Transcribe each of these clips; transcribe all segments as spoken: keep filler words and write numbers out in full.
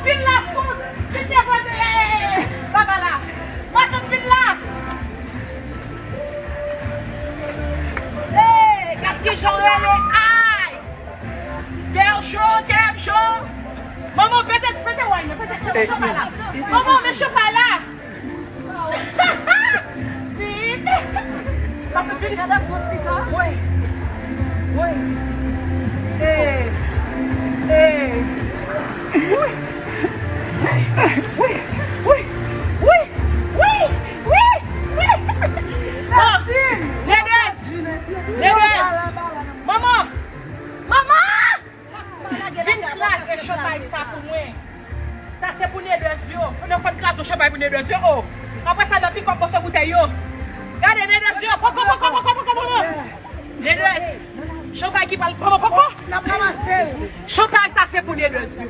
Vin la, fout! Vin devan de, eh, eh, eh, bagay la! Matant, vin la! Hey, gad kijan w rele! Ay! Kè w cho, kè m cho! Manman, pete, pete way nan, pete, pete chanpay la! Manman, men chanpay la! Vin! Pase vin! Gade fon ti ka. Wi! Wi! Hey! Hey! Wi! Wi! Wi! Wi! Wi! Wi! Wi! Oh! Nedès! Nedès! Manman! Manman! Vin kraze chanpay sa pou mwen. Sa se pou Nedès yo. Fò n, fò n kraze yon chanpay pou Nedès yo. Oh. Apre sa, nan pikòp bòsè boutèy yo. Gade Nedès yo. Poko, poko, poko, poko, poko. Nedès. Chanpay ki pral poko, poko. N ap ranmase l. Chanpay sa se pou Nedès yo.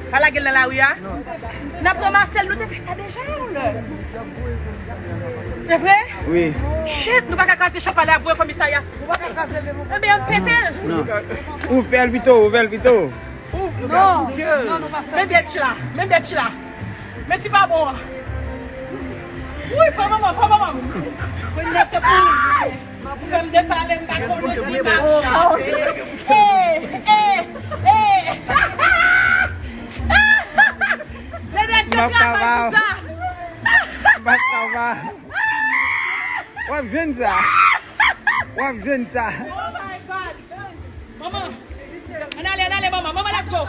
Pa lage l nan lari a. N ap ranmase l, nou te fè sa deja yon lè. Se vre? Wi. Shit, nou pa ka kraze chanpay la, voye komisarya. Ou pa ka kraze l, non. Ebyen, ann pete l. Non. Ou fè l pito, ou fè l pito. Non, non, non, pa sa. Men bèt la, men bèt la. Men ti pa bon an. Wi, pran manman, pran manman. Kounye a se pou ou. Ou fè m depale, m pa konnen si m ap chape. Ey, ey, ey. Nenè, se travay pou sa. M ap kaba. W ap jwenn sa. W ap jwenn sa. Oh my God. Manman, ann ale, ann ale, manman. Manman, let's go.